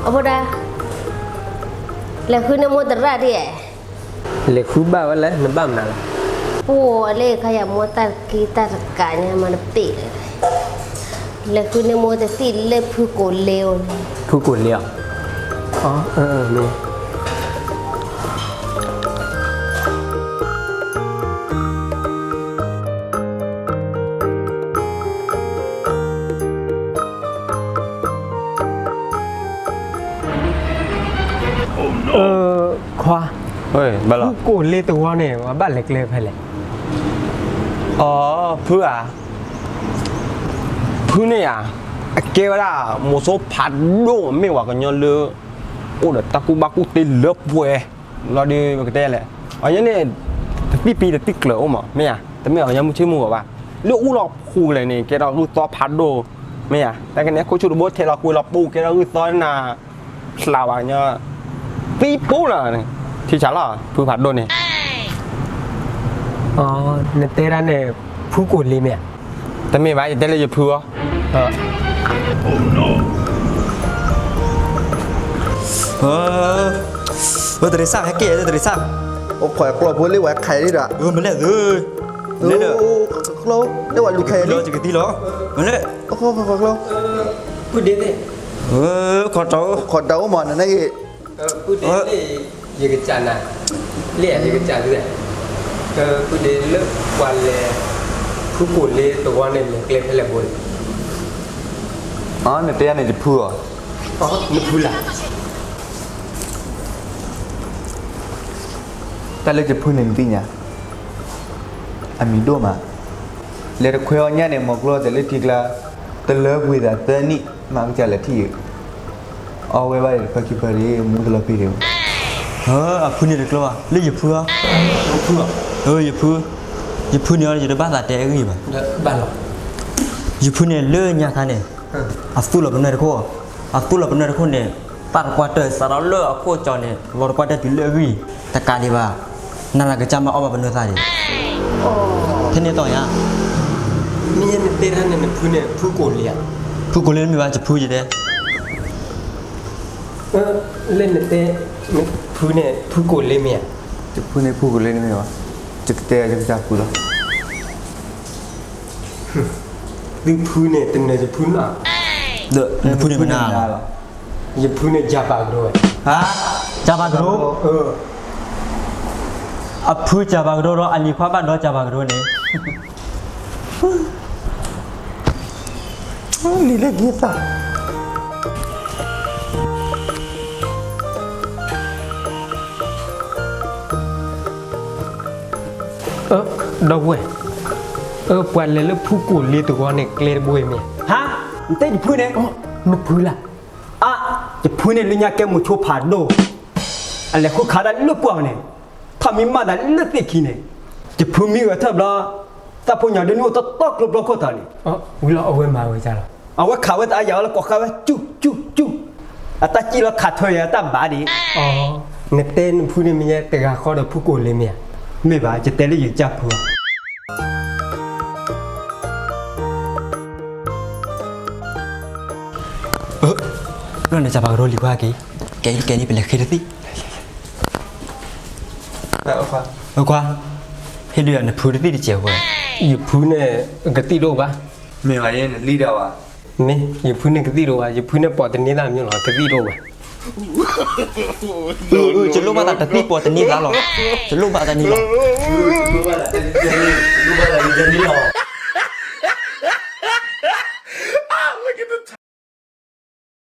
အဖိဒါ, လဲၤဃုန့ၢ်မိၢ်သရၣ်ဒ်ဧါ. လဲၤဃုဘၣ်ဝဲလဲၣ်, နဘၣ်မနုၤလဲၣ်. ပှၤလၢခါယၤမိၢ်တၢ်က့တၢ်တကးညါမးတပ့ၢ်လၢၤ. လဲၤဃုန့ၢ်မိၢ်တသံၣ်လၢဖုကိာ်လ့ဧိၤန့ၣ်. ဖုကိာ်လ့ဧါ. အၢ အၢ မ့ၢ် ခွါ, ဖုကိာ်လ့တဝီန့ၣ် အဘၣ်လဲၤကျဲဖဲလဲၣ်. အီ ဖုဧါ, ဖုန့ၣ်ဧါ, အကဲဝဲဒၣ် မိၤစိဖးဒိၣ် မ့ၢ်ပှၤကညီလၢ အိၣ်ဒီးတၢ်ကူၣ်ဘၣ်ကူၣ်သ့လၢပှဲၤ လီၤဒုး ပကတဲလဲၣ်, အီၤညါန့ၣ် တသံၣ်ပံတသံၣ်ကျၢၤအိၣ်မး မ့ၢ်ဧါ, တမ့ၢ်အီၤညါမုၢ်ဆ့ၣ်မုၢ်ဂီၤဘၣ်, လၢအူလီၤဖှူကလဲာ်န့ၣ် ကဲထီၣ်ဂုၢ်သီဖးဒိၣ်, မ့ၢ်ဧါ, တၢ်ကနဲခိၣ်ဆူၣ်တဘိထဲလီၤကွံာ်လီၤပူၤ ကဲထီၣ်ဂုၢ်သီနၤ ဖျးဝဲညီ သံပူၤလီၤ, ထံဆးလီၤ ဖုဖးဒိၣ်န့ၣ်. နတဲဒၣ်န့ၣ် ဖုကိာ်လ့မ့ၢ်ဧါ. တမ့ၢ်ဘၣ် ယတဲလၢယဖုအီၤ. ဝဲတရံးစၢ် ဟဲက့ၤ တရံးစၢ်, အိၣ်ခိးကျီၢ်ဖိလၢဝဲခါအံၤဒၣ်, မလဲၣ်သု, လၢဝဲလူၤခါအံၤလီၤ ယကသံလီၤ, မလဲၣ်, ခိးကျီၢ်, ခိးတၢ်အိၣ်မးနနဂ့ၤ ယကစၢ်နၤ, လၢယကစၢ်သု, ပုၢ်ဒ့လၢပှၤလဲၤ ဖုကိာ်လ့တဝီန့ၣ် လဲၤကျဲဖဲလဲၣ်ဘိ, နတဲယၤန့ၣ်ယဖုအီၤ, နဖုလၢ်, တၢ်လၢယဖုန့ၣ်နသ့ၣ်ညါ, အမံၤဒိၣ်မး, လဲၤတခွဲအီၤညါန့ၣ် မီၤကျိတဲာ်လၢထံကျါ, တလၢကွံာ်သးသၢနံၣ် မၤကစၢ်လဲၤထံၣ်ယၤ အဝဲဘၣ်တဖၢခံဖၢဒၣ် မူတလီၤဖံးဒၣ်, အဖုန့ၣ်တကျိဘၣ် လၢယဖုအီၤ, ယဖု, ယဖုန့ၣ်အီၤ ယတဘၣ်သးတဲအဂ့ၢ်ဘၣ်, ယဖုန့ၣ်လၢညါခါန့ၣ်, အသူၣ်လီၤပနွဲၢ်တခိၣ်, အသူၣ်လီၤပနွဲၢ်တခိၣ်န့ၣ်, ပၢ်တကွၢ်တၢၢ်စးထီၣ်လၢအခိၣ်ကၠီန့ၣ် လီၤတကွၢ်တၢၢ်တုၤလၢအဂံၢ်, တကးဒံးဘၣ်, နၤနကစၢ်မၤအီၣ်ဘၣ်ပနွဲၢ်သၣ်ဒံး, ဖဲန့ၣ်တီၢ်ညါ, မ့ၢ်နတဲဒၣ်န့ၣ် နဖုန့ၣ် ဖုကိာ်လ့ဧါ, ဖုကိာ်လ့မ့ၢ်ဘၣ် ယဖုယတဲ လၢနတဲ, ဖုန့ၣ် ဖုကိာ်လ့မ့ၢ်ဧါ, ယဖုန့ၣ်ဖုကိာ်လ့န့ၣ်မ့ၢ်ဘၣ်, ယကတဲယကစၢ်ဖုလီၤ, သုဖုန့ၣ် တနၢၤယဖုနၤ, နဖုန့ၣ်မနုၤလီၤ, ယဖုန့ၣ် ကၢ်ပာ်ကဒိဝဲ, ကၢ်ပာ်ကဒိ, အဖုကၢ်ပာ်ကဒိဒီး အလံၤခွါဘၣ်ဒီးကၢ်ပာ်ကဒိန့ၣ် လံၤလၢက့ၤသး, ဒီပုၢ်ဝဲၢ်, ပှၤလဲၤလၢဖုကိာ်လ့တဝီန့ၣ် ကျဲတဘိအံၤမ့ၢ်, နတဲယဖုန့ၣ်, နဖုလၢ်, အါ, ယဖုန့ၣ်လၢညါကဲမိၤဆိဖးဒိၣ်, အလဲၤဃုခးတၢ်လၢပှၢ်န့ၣ်, ထီၣ်မံမးသးလၢသ့ၣ်ခံန့ၣ်, ယဖုမံဂဲၤထၢၣ်ဘျီ, သးဖိညၣ်ဒုးနုာ်အိၣ်တီတီကျိဘျီခိၣ်ထီၣ်န့ၣ်, ဝံၤလီၤအဝဲမၤဝဲဒ်လဲၣ်, အဝဲခးဝဲတၢ်အါယၤဝဲလၢကိးဃါဝဲ ကၠူၣ်ကၠူၣ်ကၠူၣ်, အတၢ်စံၣ်လီၤခးထွဲယၤတၢ်ဘၣ်ဒံး, နတဲနဖုန့ၣ်မ့ၢ်ညါတဂၤဃီဒီးဖုကိာ်လ့မ့ၢ်ဧါ, မ့ၢ်ဘၣ် ယတဲလၢယကစၢ်ဖုလီၤ ဘျီန့ၣ် ကၢ်ပာ်ကဒိလံၤခွါက့ၤ, ကဲလံ ကဲလံ ပလဲၤဃ့တသ့ၣ်, ခွါ, ဟ့ၣ်ဒုးယၤနဖုတသ့ၣ်တစဲးဝဲ, ယဖုန့ၣ် ကသံၣ်ဒိၣ်ဘၣ်, မ့ၢ်ဘၣ်ယဲနလံၣ်ဒၣ်ဘၣ်, မ့ၢ် ယဖုန့ၣ်ကသံၣ်ဒိၣ်ဘၣ်, ယဖုန့ၣ်ပိာ်တန့ၢ်သးမ့ၢ်လီၤ ကသံၣ်ဒိၣ်ဘၣ်, ယလိၣ်ဘၣ်သးတသ့ၣ်ပိာ်တန့ၢ်သးလီၤ, ယလိၣ်ဘၣ်သးန့ၣ်လီၤ, ယလိၣ်ဘၣ်သးန့ၣ်လီၤ